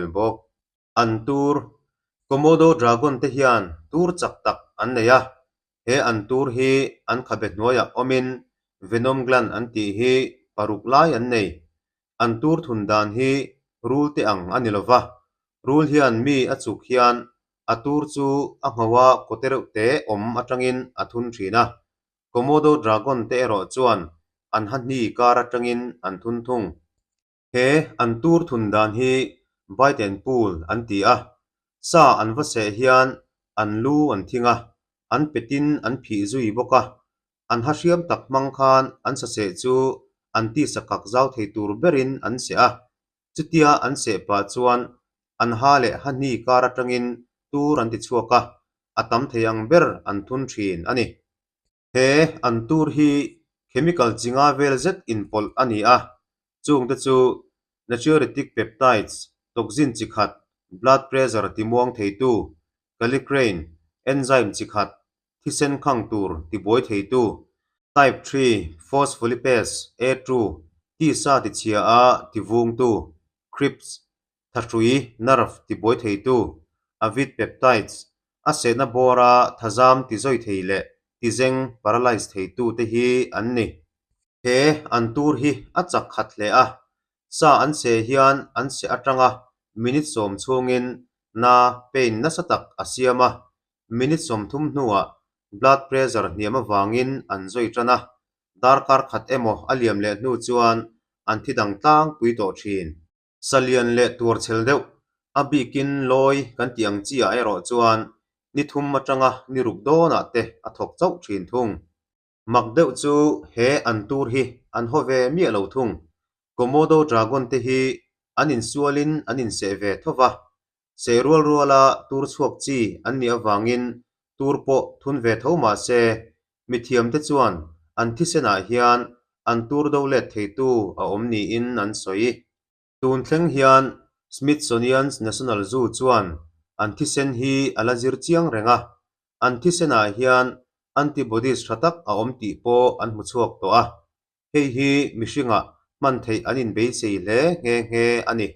Bawk. An tur, Komodo dragon te hian tur chak tak an nei a, he an tur hi an khabe hnuaiah awmin venom gland an tih hi paruk lai an nei. An tur thun dan hi rul te ang a ni lova, rul hian mi a chuk hian a tur chu a ngho a kawte reuh te awm atangin a thun thin a, Komodo dragon te erawh chuan an ha hni kar atangin an thun thung. He an tur thun dan hi bite and pull an ti a, sa an va seh hian an lu an thing a, an petin an phih zui bawk a, an ha hriam tak hmang khan an saseh chu an tisa kak zau thei tur berin an seh a, chutia an seh pah chuan an ha leh ha hni kar atangin tur an ti chhuak a, a tam thei ang ber an thun thin a ni. He an tur hi chemical chi nga vel zet inpawlh a ni a, chungte chu natriuretic peptides, toxin chi khat, blood pressure timuang theitu, kallikrein, enzyme chi khat, thisen khang tur tibuai theitu, type three phospholipase A two, tisa tichhia a tivungtu, Krebs, thahrui, nerve, tibuai theitu, avid peptides, a sehna bawra thazam tizawi thei leh tizeng, paralyze, theitu te hi an ni. He an tur hi a chak khat hle a, sa an seh hian an seh atanga minute sawm chhungin na, pain, nasa tak a siam a, minute 30 hnuah blood pressure hniam avangin an zawi tan a, darkar khat emaw a liam leh hnu chuan an thi dang tlangpui tawh thin. Salian leh tuarchhel deuh, a bikin lawi kan tih ang chi ah erawh chuan ni thum atanga ni ruk dawnah te a thawk chauh thin thung. Mak deuh chu he an tur hi an haw ve miah lo thung. Komodo dragon te hi an insualin an inseh ve tho va, seh rual ruala tur chhuak chi an nih avangin tur pawh thun ve tho mah se, mithiamte chuan an thisenah hian an tur do let theitu a awm niin an sawi. Tun thleng hian Smithsonian's National Zoo chuan an thisen hi a la zir chiang reng a, an thisenah hian antibodies tha tak a awm tih pawh an hmu chhuak tawh a, hei hi mihringah hman theih an inbeisei hle nghe nghe a ni.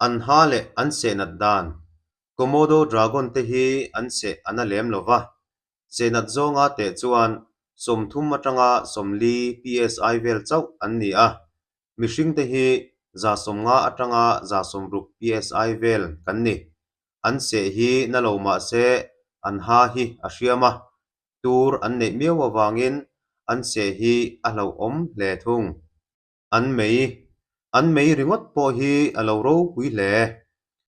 An ha leh an seh nat dan, Komodo dragon te hi an seh a na lem lo va, seh nat zawnga teh chuan 30 atanga 40 psi vel chauh an ni a, mihring te hi 150 atanga 160 psi vel kan ni. An seh hi na lo mah se an ha hi a hriam a, tur an neih miau avangin an seh hi a hlauhawm hle thung. An mei, An mei ringawt pawh hi a lo ropui hle.